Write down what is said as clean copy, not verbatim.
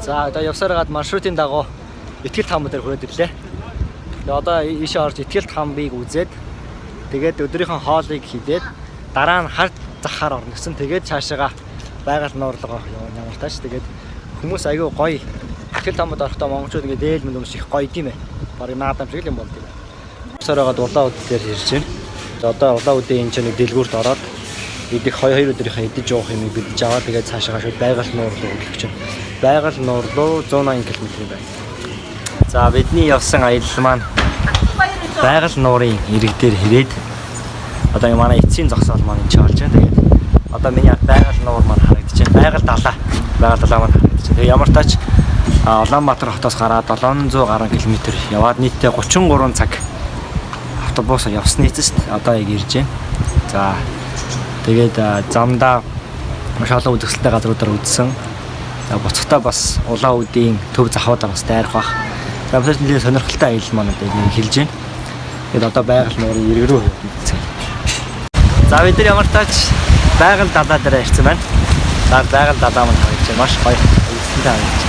За, одоо явсаар гад маршрутын дагуу Итгэлт хам дээр хүрээд ирлээ. Тэгээ одоо ийшээ орж Итгэлт хамбыг үзээд, тэгээд өдрийнхөө хоолыг хидээд, дараа нь хар захаар орно гэсэн. Тэгээд цаашаага байгаль нуурлага явна ямар тааш. Тэгээд хүмүүс айгүй гоё. Итгэлт хамбад орохдоо монголчууд ингээд дээл мэнд өмс их гоё юм ээ. Бараг наадам шиг л юм болд юм. Явсаар байгаад Улаан Үд дээр ирж байна. Тэгээ одоо Улаан Үдийн энэ ч нэг дэлгүүрт ороод идэх хоёр хоёр өдрийнхээ идэж уух юмыг бэлдэж аваад, тэгээд цаашаа шууд байгаль нуур руу хөдлөх чинь. Байгаль нуур руу 180 км юм байна. За, бидний явсан аялал маань байгаль нуурын ирэг дээр хэрээд одоо энэ манай эцсийн зогсоол маань энэ ч болж байна. Тэгээд одоо миний ард байгаль нуур маань харагдаж байна. Байгаль далаа. Байгаль далаа маань харагдаж байна. Тэгээд ямар тач Улаанбаатар хотоос гараад 700 гаруй километр яваад нийтдээ 33 цаг автобусаар явсны эцэст одоо яг ирж байна. За, тэгээд замдаа маш олон үзэсгэлэнтэй газруудаар үзсэн. За, буцахдаа бас Улаан Үдийн төв захуудаар бас дайрах бах. За, бас нэлээд сонирхолтой аялал маань одоо ингэ хэлж байна. Тэгээд одоо байгаль нуурын эрэг рүү явцгаая. За, бид нар ямар тач байгаль далаа дээр ирсэн байна. За, байгаль далаа маань харагдаж байна. Маш гоё. Үзэсгэлэнтэй харагдаж